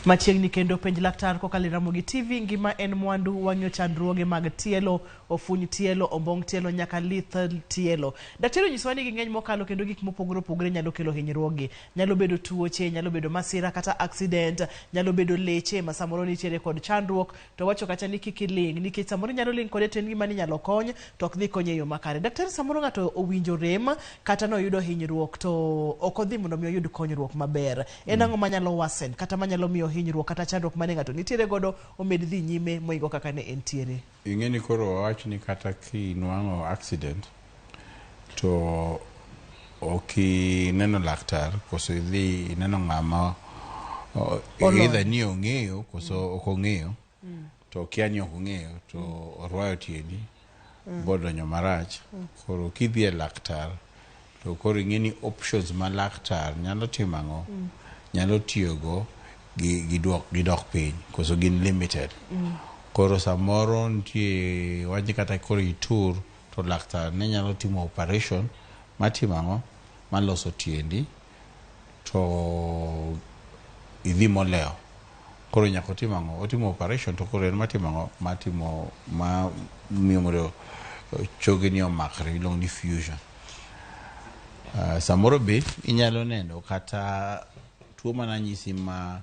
Machiegni kendo penj laktar kokalo e Ramogi TV, ngima en mwandu, wang'iyo chandruoge mag tielo, ofuny tielo, ombong' tielo nyaka lith tielo. Daktari onyisowa ni ging'eny mokalo kendo gik mopogore opogore nyalo kelo hinyruokgi. Nyalo bedo tuoche, nyalo bedo masira kata accident, nyalo bedo leche ma samoro nitiere kod chandruok, to wacho kacha ni kik iling' nikech samoro inyalo ling' kode to en gima ninyalo kony to ok dhi konye e yo makare. Daktari samoro ng'ato owinjo rem kata noyudo hinyruok to ok odhi mondo mi oyud konyruok maber. En ang'o manyalo worsen kata manyalo miyo hinyruok kata chandruok mane ng'ato nitiere godo omed dhi nyime moingo kaka ne entiere? Ing'e ni koro wawach ni kata kinwang'o accident to ok ineno laktar koso idhi ineno ng'ama Olony. either ni ong'eyo koso ok ong'eyo to okia ni ok ong'eyo to orwayo tiendi bodonjo marach. Koro kidhi e laktar to koro ing'e ni options ma laktar nyalo timo ang'o, nyalo tiyogo gidok piny koso gin limited. Koro samoro nitie wach ni kata koro itur to laktar ne nyalo timo operation matimo ang'o, maloso tiendi to idhi molewo. Koro nyaka otim ang'o, otimo operation to koro en matimo ang'o, matimo ma miyo mondo chogeni omakre, iluongo ni fusion. Samoro be inyalo neno kata tuo mananyisi ma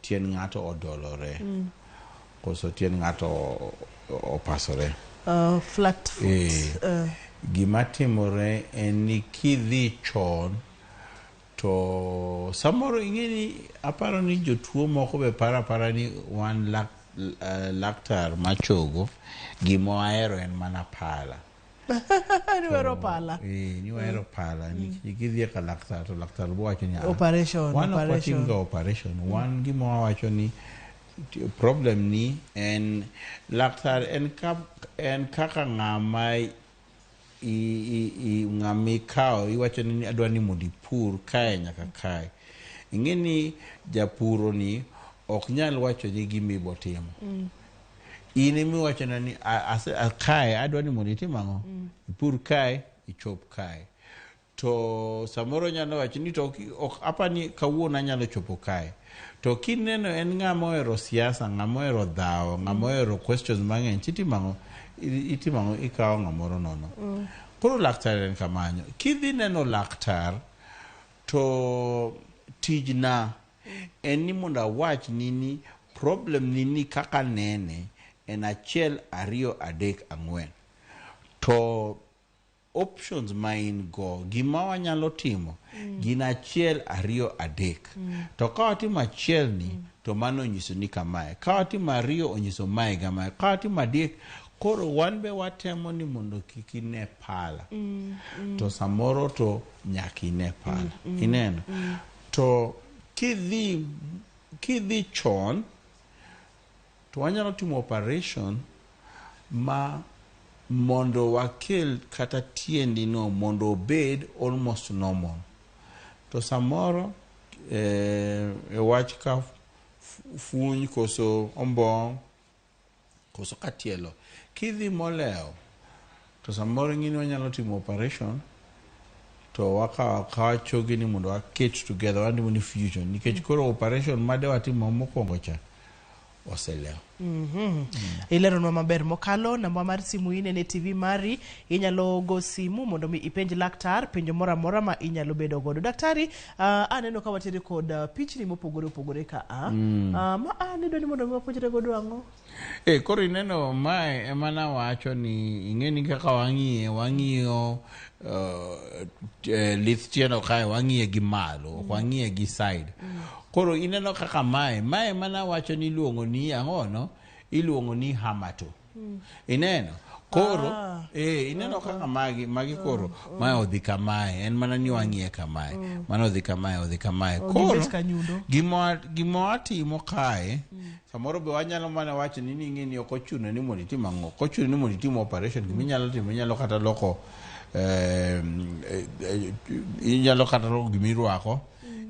tien ng'ato odolore koso tien ng'ato opasore. Flat foot. Gima timore en ni kidhi chon to samoro ing'e ni aparo ni jotuo moko be paro apara ni wan laktar machogo gima wahero en mana pala. Ni wahero pala. Ni wahero pala. Nikech kidhi e ka laktar to laktar bo wacho ni, "Ah, Operation, wan ok operation." watim ga operation. Wan gima wawacho ni problem ni en laktar en, en kaka ng'ama ng'ama ikawo iwacho ni adwa ni mondo ipur kae nyaka kae. Ing'e ni japuro ni ok nyal wacho ni gima ibo timo. In emiwachona ni kae adwa ni mondo itim ang'o? Ipur kae, ichop kae. To samoro nyalo wacho ni to ok apa ni kawuono anyalo chopo kae. To kineno en ng'ama ohero siasa, ng'ama ohero dhawo, ng'ama ohero questions mang'eny, titimo ang'o? Itimo ang'o? Ikawo ng'amoro nono. Koro laktar en kamano. Kidhi neno laktar to tijna en ni mondo awach ni ni problem ni ni kaka nene en 1, 2, 3, 4. To options ma in go, gima wanyalo timo gin 1, 2, 3. To ka watimo achiel ni to mano onyiso ni kamae. Ka watimo ariyo onyiso mae gamae. Ka watimo adek, koro wan be watemo ni mondo kik ine pala. To samoro to nyaka ine pala. Ineno? To kidhi chon to wanyalo timo operation ma mondo wakel kata tiendi no mondo obed almost normal. To samoro e wach ka funy koso ombong' koso ka tielo kidhi molewo to samoro ing'e ni wanyalo timo operation to wakawo akawa choge ni mondo waket together, watimo ni fusion nikech koro operation made watimo mokwongo cha oselewo. Ileronwa maber mokalo. Namba mar simu inene TV mari, inyalo go simu mondo mi ipenj laktar penjo moro amora ma inyalo bedo godo. Daktari, aneno ka watiere kod pichni mopogore opogore ka a. Ma nidwa ni mondo mi wapuonjre godo ang'o? Koro ineno mae ema nawacho ni ing'e ni kaka wang'iye, wang'iyo lith tielo kae wang'iye gi malo, ok wang'iye gi side. Koro ineno kaka mae ema nawacho ni iluongo ni ang'o no? Iluongo ni hamato. Ineno? Koro Ah. ineno kaka magi koro mae odhi kamae, en mana ni wang'iye kamae. Mano odhi kamae, odhi kamae. Oh, Koro gibet ka nyundo. gima watimo kae, samoro be wanyalo mana wacho ni ning'e ni ok ochuno ni mondo itim ang'o, ok ochuno ni mondo itim operation. Gima inyalo timo, inyalo kata loko inyalo kata loko gimirwako,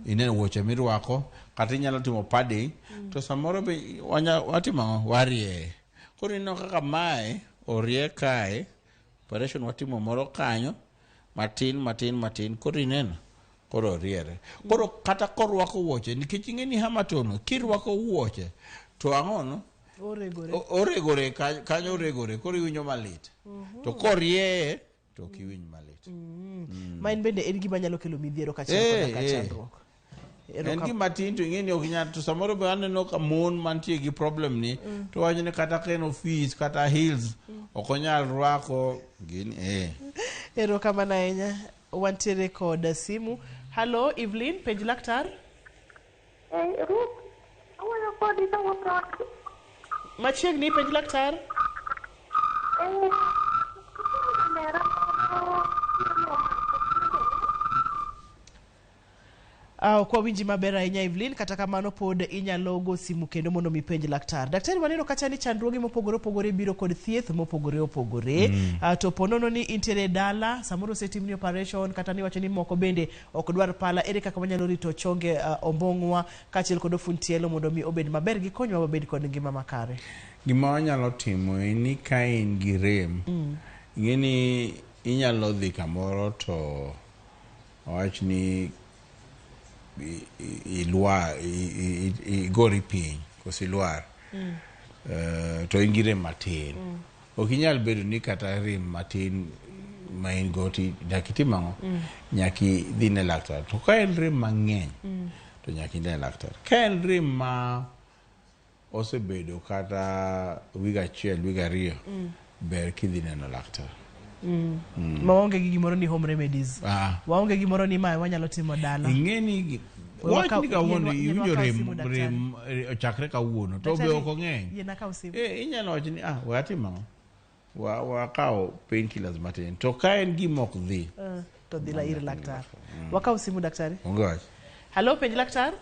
ineno wuoche mirwako, kata inyalo timo padding. To samoro be watimo ang'o, warieye. Koro ineno kaka mae orie kae, operation watimo moro kanyo matin matin matin, koro ineno koro oriere. Koro kata korwako wuoche, nikech ing'e ni hematoma kirwako wuoche to ang'ono Oregore. Oregore kanyo oregore, koro iwinjo malit. To korieye to ok iwinj malit. Ma en bende en gima nyalo kelo midhiero kaachiel koda ka chandruok. En gima tin to ing'e ni ok inyal, to samoro be aneno ka mon mantie gi problem ni to wacho ni kata ka en ofis kata heels ok onyal rwako gini. Erokamano ahinya. Wantiere kod simu. Hallo Evelyn, penj laktar. Ruth, awuoyo kodi kawuok Machiegni, penj laktar. Nera moro. Ok wawinji maber ahinya Evelyn, kata kamano pod inyalo go simu kendo mondo mi penj laktar. Daktari, waneno kacha ni chandruoge mopogore opogore biro kod thieth mopogore opogore. To po nono ni intiere e dala, samoro osetimni operation kata ni wacho ni moko bende ok dwar pala, ere kaka wanyalo rito chonge ombong'wa kaachiel kod ofund tielo mondo mi obed maber gikonywa wabed kod ngima makare? Gima wanyalo timo en ni ka in gi rem, ing'e ni inyalo dhi kamoro to wawach ni ilwar, igori piny koso ilwar, to in gi rem matin. Ok inyal bedo ni kata rem matin ma in go ti nyaka itim ang'o? Nyaka idhi ne laktar. To ka en rem mang'eny, to nyaka ine laktar. Ka en rem ma osebedo kata wig achiel, wig ariyo, ber kidhi neno laktar. Ma waonge gi gimoro ni home remedies. Waonge gimoro ni mae wanyalo timo dala. Ing'e ni We wach ni kawuono yien iwinjo wakaw rem, simu, daktari. rem ochakre kawuono to be Daktari, ok ong'eny. Yien akaw simu. Inyalo wacho ni we atim ang'o? Wakaw painkillers matin. To ka en gima ok dhi, To dhi la ir laktar. Wakaw simu daktari. Onge wach. Hallo, penj laktar.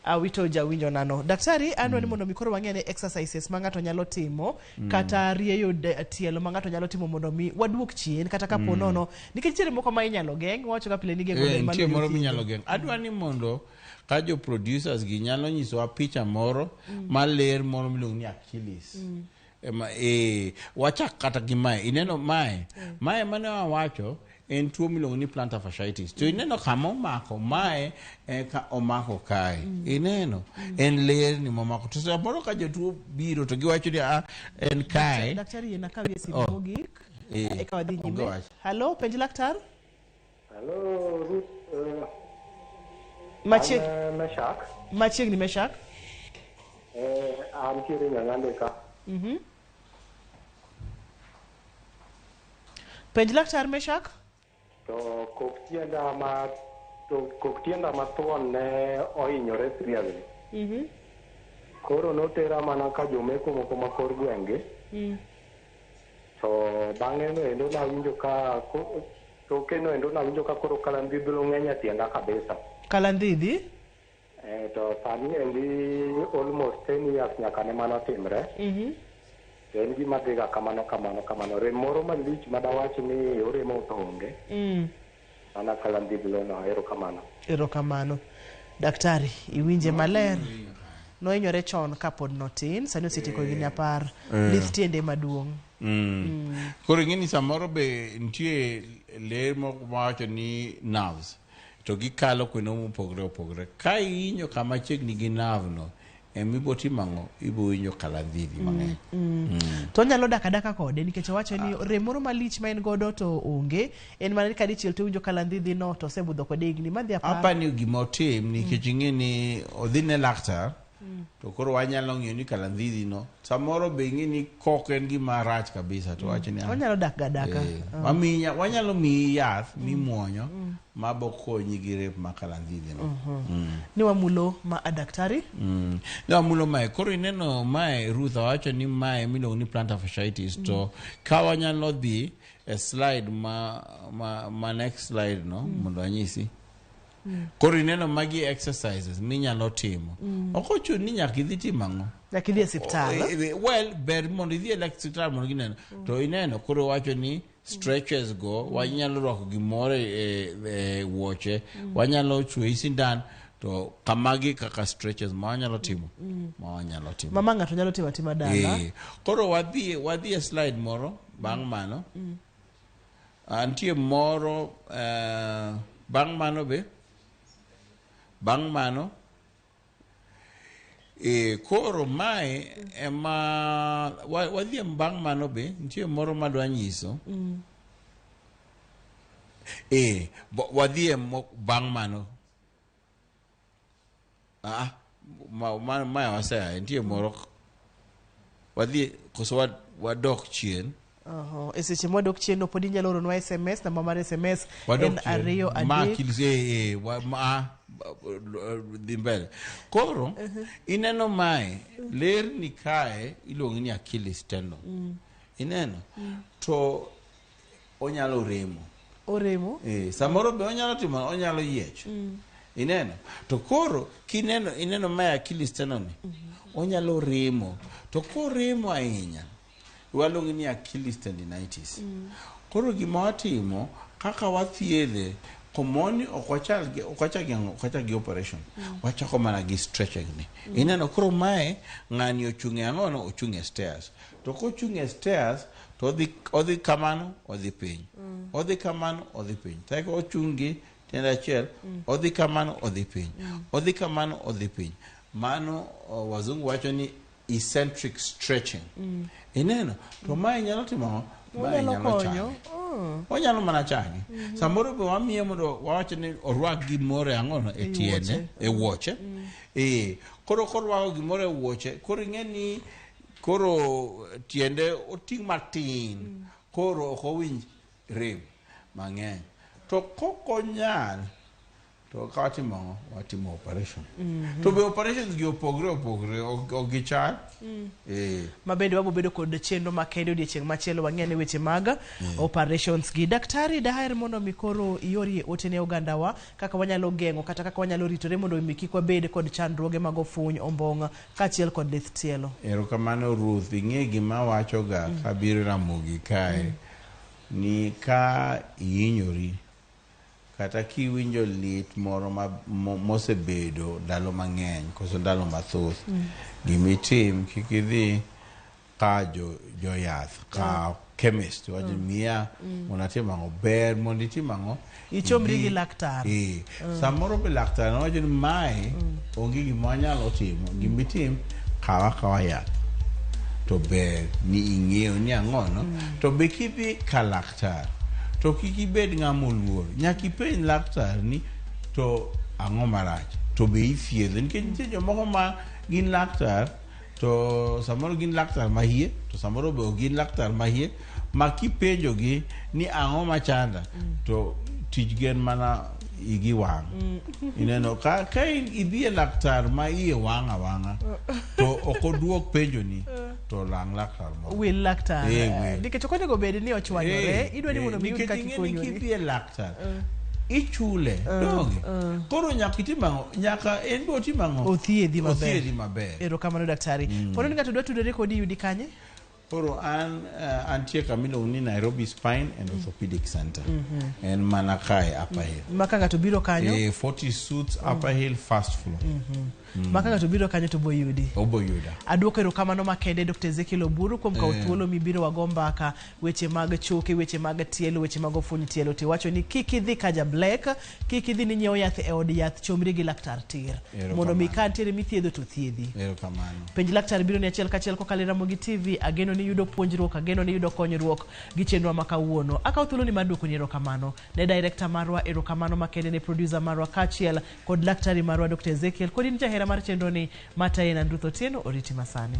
Awito jawinjo nano. Daktari, anwa ni mondo mi koro wang'e ne exercises ma ng'ato nyalo timo kata rieyo tielo ma ng'ato nyalo timo mondo mi waduok chien kata kapo nono nikech nitiere moko ma inyalo geng', wawacho ga pile ni geng'o ber Nitie maloyo moro thiedho. minyalo geng'. Adwa ni mondo ka jo producers gi nyalo nyisowa picha moro maler moro miluongo ni Achilles. Ema, wachak kata gi mae. Ineno mae? Mae mane wawacho en tuo miluongo ni plantar fasciitis. To ineno kama omako mae eka omako kae. Ineno? En ler ni momako. To samoro ka jotuo biro to giwacho ni en kae. Daktari, yien akawie simu Oh. mogik eka wadhi Onge nyime. wach. Hallo, penj laktar. Hello, Ruth. An, Meshak. Machiegni Meshak. Antiere Nyang'ande ka. Penj laktar Meshak. To kok tienda mathuon ne ohinyore seriously. Koro notera mana ka jomeko moko ma kor gwenge. To bang'e no endo nawinjo ka toke no endo nawinjo ka koro kalandhidhlo ng'eny e tienda kabisa. Kalandhidhi? To sani endi almost 10 years nyaka ne mano timre. To en gima dhiga kamano kamano kamano. Rem moro malich madawach ni oremo to onge. Mana kalandhidhlo no, erokamano. Erokamano. Daktari, iwinje maler. Nohinyore chon kapod notin, sani osetieko higni 10. Lith tiende maduong'. Koro ing'e ni samoro be nitie ler moko mawacho ni nerves to gikalo kuonde mopogore opogore. Ka ihinyo kama chiegni gi nerve no, ema ibo timo ang'o? Ibo winjo kalandhidhi mang'eny. To onyalo dak adaka kode nikech owacho ni rem moro malich ma en godo to onge, en mana ni ka dichiel to iwinjo kalandhidhi no to osebudho kode higni madhi 10. Apa ni gima otim nikech ing'e ni odhi ne laktar To koro wanyalo ng'iyo ni kalandhidhi no samoro be ing'e ni kok en gima rach kabisa to wach ni ah, Onyalo dak ga daka. Eh, wanyalo miyi yath mimuonyo ma bo konyi gi rep ma kalandhidhi no. Ni wamulo ma a daktari. Ne wamulo mae koro ineno mae Ruth awacho ni mae miluongo ni plantar fasciitis to ka wanyalo dhi e slide ma next slide no mondo anyisi. Koro ineno magi exercises minyalo timo. Ok ochuno ni nyaka idhi timo ang'o. Nyaka idhi e osiptal. Well, ber mondo idhi e osiptal mondo gineno. To ineno koro wacho ni stretches go wanyalo rwako gimoro e wuoche, wanyalo chwoyi sindan to kamagi kaka stretches ma wanyalo timo. Ma wanyalo timo. Mama ng'ato nyalo timo atima dala. Koro wadhi e slide moro bang' mano. Nitie moro bang' mano be. Bang' mano koro mae ema wadhi e bang' mano be nitie moro madwa nyiso. Wadhi e bang' mano. Mae wasea nitie moro wadhi koso wadok chien. E seche mwadok chien no pod inyalo oronwa SMS, namba mar SMS en 2 3. Dhi mbele. Koro ineno mae ler ni kae iluongo ni Achilles tendon. Ineno to onyalo remo. Oremo? Samoro be onyalo timo, onyalo yiech. Ineno to koro kineno ineno mae Achilles tendon ni onyalo remo to koremo ahinya waluongo ni Achilles tendinitis. Koro gima watimo kaka wathiedhe komoni ok wachak gi operation. Wachako mana gi stretching ni. Ineno koro mae ng'ani ochung' e ang'ono ochung' e stairs. To kochung' e stairs to odhi kamano odhi piny. Odhi kamano odhi piny. To eka ochung' gi tiende achiel odhi kamano odhi piny. Odhi kamano odhi piny. Mano wazungu wacho ni eccentric stretching. Ineno to mae nyalo timo mae nyalo change. Onyalo mana change. Samoro be wamiye mondo wawacho ni orwak gimoro e ang'ono e tiende e wuoche. Koro korwako gimoro e wuoche koro ing'e ni koro tiende oting' matin koro ok owinj rem mang'eny. To kokonyal to ka watimo watimo operation. To be operations gi opogre opogre ok gichal. Ma bende wabo bedo kod chenro makende odiechieng' machielo wang'e ne weche mag operations gi. Daktari, daher mondo mi koro iorie ote ne ogandawa kaka wanyalo geng'o kata kaka wanyalo ritore mondo mi kik wabed kod chandruoge mag ofuny, ombong' kaachiel kod lith tielo. Erokamano Ruth, ing'e gima wachoga kabiro Ramogi kae ni ka ihinyori kata kiwinjo lit moro mosebedo ndalo mang'eny koso ndalo mathoth, gimitim kik idhi ka joyath ka chemist wacho miya mondo atim ang'o, ber mondo itim ang'o, ichomri gi laktar. Samoro be laktar nowacho ni mae onge gima wanyalo timo, gimitim kaw akawa yath to ber ni ing'eyo ni ang'ono. To be kidhi ka laktar to kik ibed ng'ama oluor, nyaka ipenj laktar ni to ang'o marach to be ithiedho, nikech nitie jomoko ma gin laktar to samoro gin laktar mahie to samoro be ok gin laktar mahie, ma kipenjogi ni ang'o machanda to tijgi en mana igi wang'. Ineno ka idhi e laktar ma iye wang' awang'a to ok oduok penjoni to lang' laktar moro. Wil laktar. Nikech ok onego bed ni ochwanyore, idwa ni mondo mi iyud kaka ikonyori. Nikech idhi e laktar ichule donge, koro nyaka itim ang'o, nyaka en be otim ang'o, othiedhi maber. Othiedhi maber. Erokamano daktari. Poni ng'ato dwa tudore kodi yudi kanye? Koro an antie kama iluongo ni Nairobi Spine and Orthopedic Center. En mana kae Upper Hill. Ma ka ng'ato biro kanyo? 40 Suits Upper Hill first floor. Ma ka ng'ato biro kanyo to bo yudi. Obo yuda. Aduoko erokamano makende Dr. Ezekiel Oburu kuom kawo thuolo mibiro wago mbaka weche mag choke, weche mag tielo, weche mag ofuny tielo. Tiwacho ni kik idhi ka ja Black, kik idhi ni nyiewo yath e od yath, chomri gi laktar tir. Mondo mi ka nitiere mithiedho to thiedhi. Erokamano. Penj laktar biro ni achiel kachiel kokalo e Ramogi TV. Ageno ni ni yudo puonjruok, ageno ni yudo konyruok gi chenro ma kawuono. Akawo thuoloni mar duokoni erokamano ne director marwa, erokamano makende ne producer marwa kaachiel kod laktari marwa Dr. Ezekiel kod in jahera mar chenro ni mataye en Ruth Otieno, oriti masani.